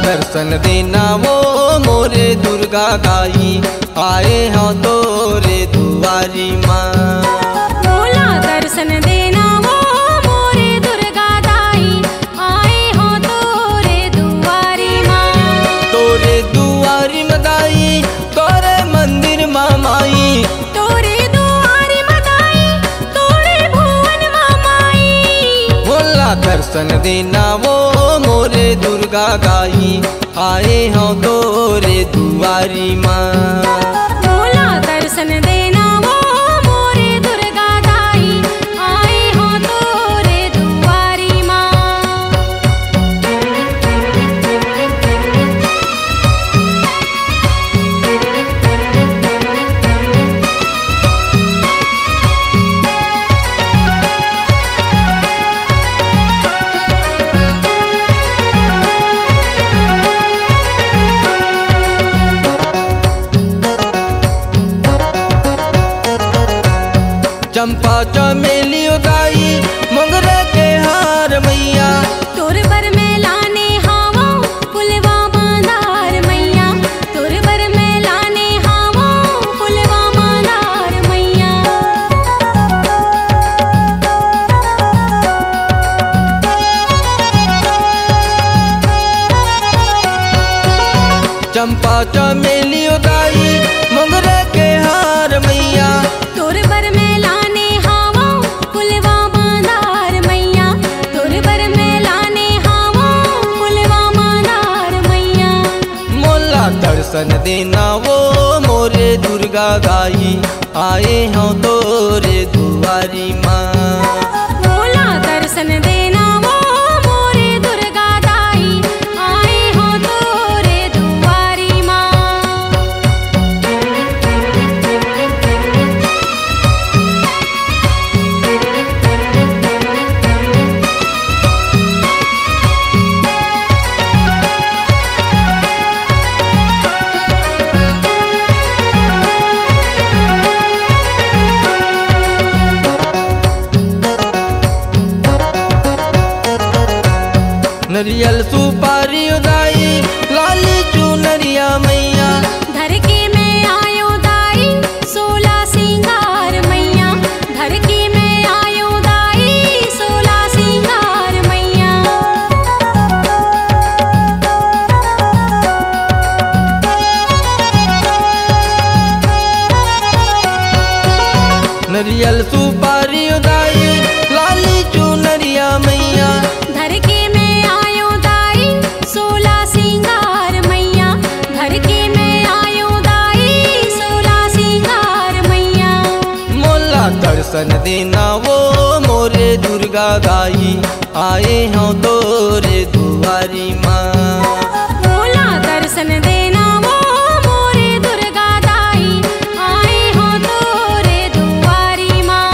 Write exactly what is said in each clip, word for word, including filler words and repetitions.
दर्शन देना वो मोरे दुर्गा दाई, आए हौं तोरे दुआरी माँ। मोला दर्शन देना वो मोरे दुर्गा दाई, आए हौं तोरे दुआरी माँ। तोरे दुआरी माँ दाई, तोरे मंदिर माँ माई। तोरे दुआरी माँ दाई, तोरे भुवन माँ माई। मोला दर्शन देना वो मोरे दुर्गा दाई, आए हौं तोरे दुआरी माँ। मोला दर्शन देना वो मोरे दुर्गा दाई, आए हौं तोरे दुआरी माँ। चंपा चमेली ओ दाई, मोंगरा के हार मैया। तोर बर मैं लाने हावों फुलवा मांदार मैया, तोर बर मैं लाने हावों फुलवा मांदार मैया। चंपा चमेली ओ दाई, मोंगरा के हार मैया। तोर बर मैं लाने हावों फुलवा मांदार मैया, तोर बर मैं लाने हावों फुलवा मांदार मैया। मोला दर्शन देना वो मोरे दुर्गा दाई, आए हौं तोरे दुआरी माँ। मोला दर्शन देना वो मोरे दुर्गा दाई, आए हौं तोरे दुआरी माँ। नरियल सुपारी ओ दाई, लाली चुनरिया मैया। धर के मैं आयों दाई, सोला सिंगार मैया। धर के मैं आयों दाई, सोला सिंगार मैया। नरियल सुपारी ओ दाई, लाली चुनरिया मैया। धर के मैं आयों दाई, सोला सिंगार मैया। धर के मैं आयों दाई, सोला सिंगार मैया। मोला दर्शन देना वो मोरे दुर्गा दाई, आए हौं तोरे दुआरी माँ। मोला दर्शन देना वो मोरे दुर्गा दाई, आए हौं तोरे दुआरी माँ।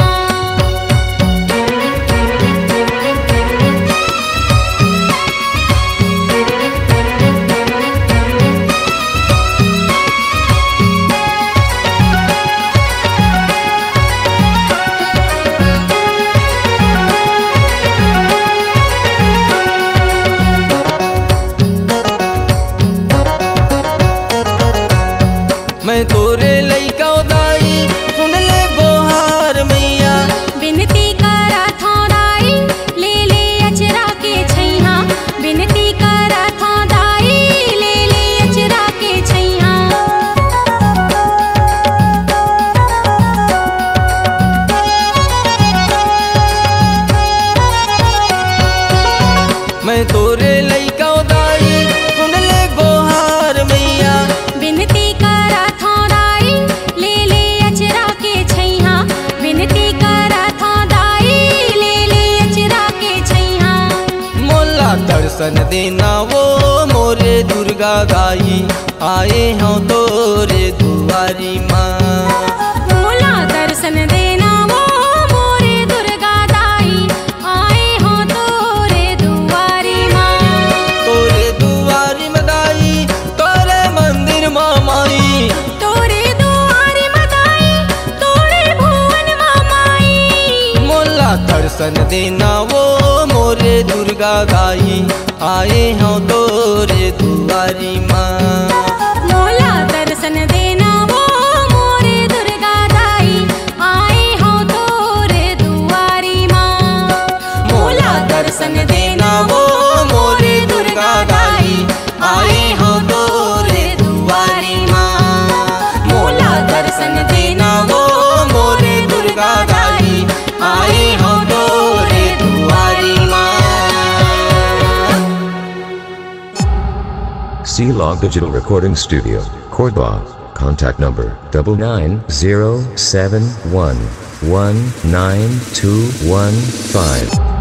मैं तोरे लइका ओ दाई, सुन ले गोहार मैया। बिनती करत हौं दाई, ले ले अचरा के छैया। बिनती करत हौं दाई, ले ले अचरा के छैया। मैं तोरे लइका ओ दाई, सुन ले गोहार मैया। बिनती करत हौं दाई, ले ले अचरा के छैया। बिनती करत हौं दाई, ले ले अचरा के छैया। मोला दर्शन देना वो मोरे दुर्गा दाई, आए हौं तोरे दुआरी माँ। मोला दर्शन देना वो मोरे दुर्गा दाई, आए हौं तोरे दुआरी माँ। तोरे दुआरी माँ दाई, तोरे मंदिर माँ माई। तोरे दुआरी माँ दाई, तोरे भुवन माँ माई। मोला दर्शन देना वो मोरे दुर्गा दुर्गा दाई, आए हौं तोरे दुआरी माँ। मोला दर्शन देना वो मोरे दुर्गा दाई, आए हौं तोरे दुआरी माँ। मोला दर्शन देना वो मोरे दुर्गा दाई, आए हौं तोरे दुआरी माँ। मोला दर्शन देना वो मोरे दुर्गा दाई, आए हौं तोरे दुआरी माँ। C Log Digital Recording Studio, Cordoba. Contact number double nine zero seven one one nine two one five.